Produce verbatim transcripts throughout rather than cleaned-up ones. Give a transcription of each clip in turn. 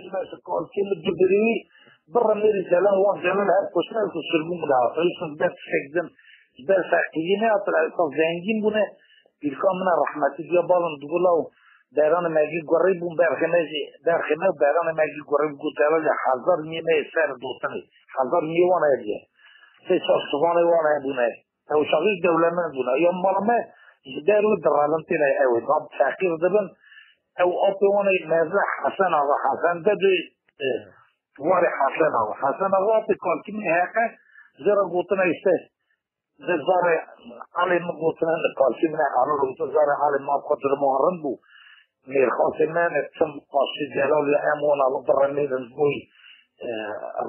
Ji ber kalkê min du birî wî, birre mêrî Celal, wan Celal her kuştin, ez sirgûn bûne. Ew ji ber tiştek din, ji ber feqîrî nehatin, esas zengîn bûne. Pîrka min e rehmetî diya bavim, digot law, beranê me gî gurî bûn, berxê me jî, berxê me û beranê me gî gurî bû, got Celal ya hezar niyê me yê ser dotinê, hezar niyê wan hediye. Sê çar sivanê wan hebûne. Ew çaxî dewlemend bûne. Ya mala me ji ber wî direvin têne ew ê. Bab feqîr dibin. Ew apê wan ê mezin Hesen Axa, Hesen de dê, e, warê Hesen Axa. Hesen Axa apê kalkî min heqe, jê re gotine işte, de zarê alê min gotine, kalkî min e alin, zarê alê min xwe duruman rind bû. Mêrxasê me ne tim qaşî Celal ya em wana li birre mêrin boy, e,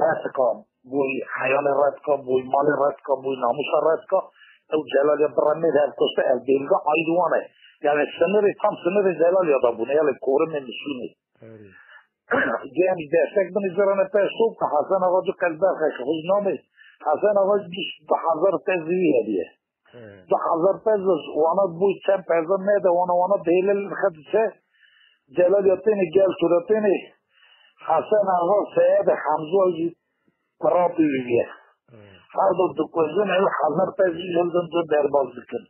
retika, boy heyanê retika, boy malê retika, boy namûsa retika. Ew Celal ya birre mêr her kuşte ev belge ayd wan e. Yani sınırı, tam sınırı Celal ya da bûne, yani korumê misûnê. Erê. Cem destek bin izrane pe sob ka Hasan Ağa du qelber xeş xuz namê. Hasan Ağa du hezar tezî hediye. He. Du hezar pez wana bûy çend pezan nede, wana, wana bêlel xedise, Celal ya têne gel tu re têne, Hesen Ağa, Seyed Hamza jî pira pêviye. He. Her du dikuzin ew hezar pez jî hildin du derbaz dikin.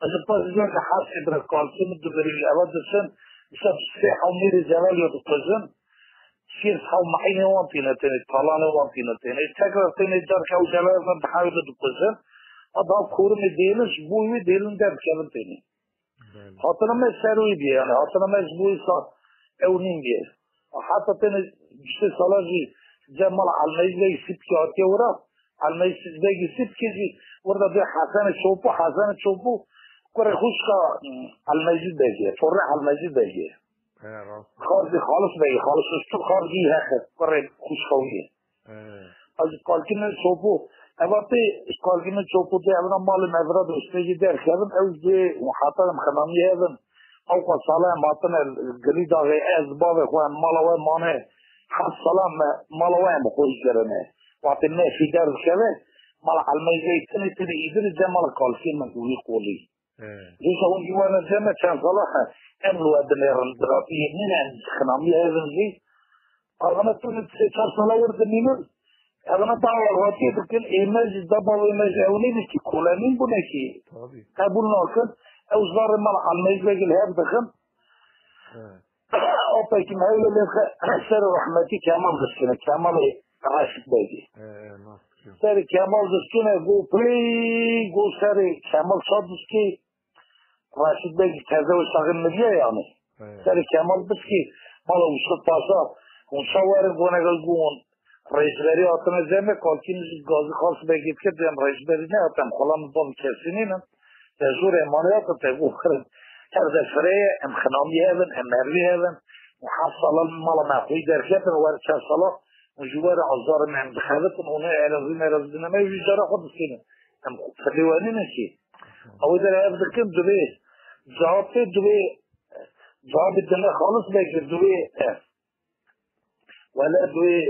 Ez pez jî ke her sê bire kalkî min du berî eva disin, îşte sê hewmêrê Celal ya dikuzin. Şêst hew mehînê wan tîne têne, talanê wan tîne têne. Tekrar têne car ke ew Celal re dihewî de dikuzin. A daha korumê dêlin ji bo wî dêlin derdikevin têne. Belê. Hatina me ser wî bîye, yani hatina me ji bo wî sa ew nîn bîye. Heta têne bîst sala jî cem mala Elmeyîz Bey Sîpkî hatiye wira. Elmeyîz Begî Sîpkî jî wira bê Hesen Çopu, Hesen Çopu kurê xwişka, hmm, Elmeyîz Begî, torê Elmeyîz Begî. He, rast. Xalzî Xalis Begî, Xalis Ustu Xalzî heqe, kurê xwişka wî ye. He. Ez kalkî min Çopu, eva tê kalkî min Çopu tê evra malê me vira dostê jî derkevin, ew jî heta em xinamî hevin. Ewqa sala em hatine Gilî Daxê, ez, bavê xwe em mala we mane. Heft sala me mala we em xwe îcerine. Wextê me fî derdikeve, mala Elmeyî Zeytinê têne îdir cem mala kalkê min û wî qolî. He. Dîsa hûn jî werne cem me çend sala he. Em li we dinêrin, diratî min em xinamî hevin jî. Axine tu sê çar sala wir dimînin. Evine dawa hatiyê dikin, ê me jî daba wê me jî ew nîne kî, kolenîn bûne kî. Tabii. Qebûl nakin. Ew zarê me li Elmeyî Begî li hev dixin. He. Apekî me ew lê ser rehmetî Kemal distine, Kemalê Reşîd Begî. He, he, nasıl? Serê Kemal distine, go pey, go serê Kemal ça diskê. Reşîd Begî teze û saxê miriye yani. He. Serê Kemal biskî, mala Yusuf Paşa, hûn ça werin gonegel bûn. Rêjberî hatine cem me, kalkîn jî gazî Xalis Begî dikir, em rêjberî nehatin, xwela min bam kesî nînin. Te zûrê emanê hatin, te gokirin. Her de fireye, em xinamî hevin, em mervî hevin. Û heft sala mala me xwî derketin, wer çar sala, û ji wer azarê me em dixebitin, û ne erazî merazî dine me, wî cara xwe distînin. Em firî wenînin kî. Ew der ev dikin, dibê, cewab tê, dibê, cewabê dine Xalis Begî, dibê, eh, Wele duyê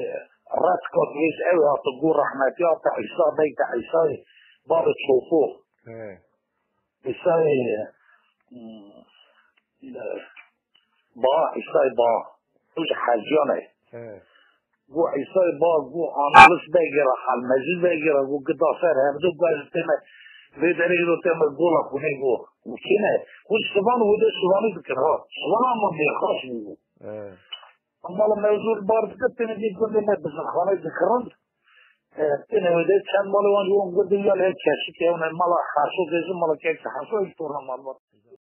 retka duyê ew hate got rehmetî hate Îsa Bey de Îsayê bavê Çopo. He. Îsayê, hmm, ba, Îsayê ba. Tu ji Hecîyan e. He. Got Îsayê ba, got Analis Begê re, Helmecî Begê re, got gida ser hevdu got ji tême vê derê îro tême gola xwînê got. Û kî ne? Got şivan û de şivanî dikir ha. Şivan ama mêrxas bû. He. Mala mezûr bar dike, tenê vê gundê me bizirxanê dikirand. E, tenê wê de çend malê wan ji wan gundê ya lê keşik ew ne mala Haşo dêjin, mala kek Haşo, hiç torna mal var.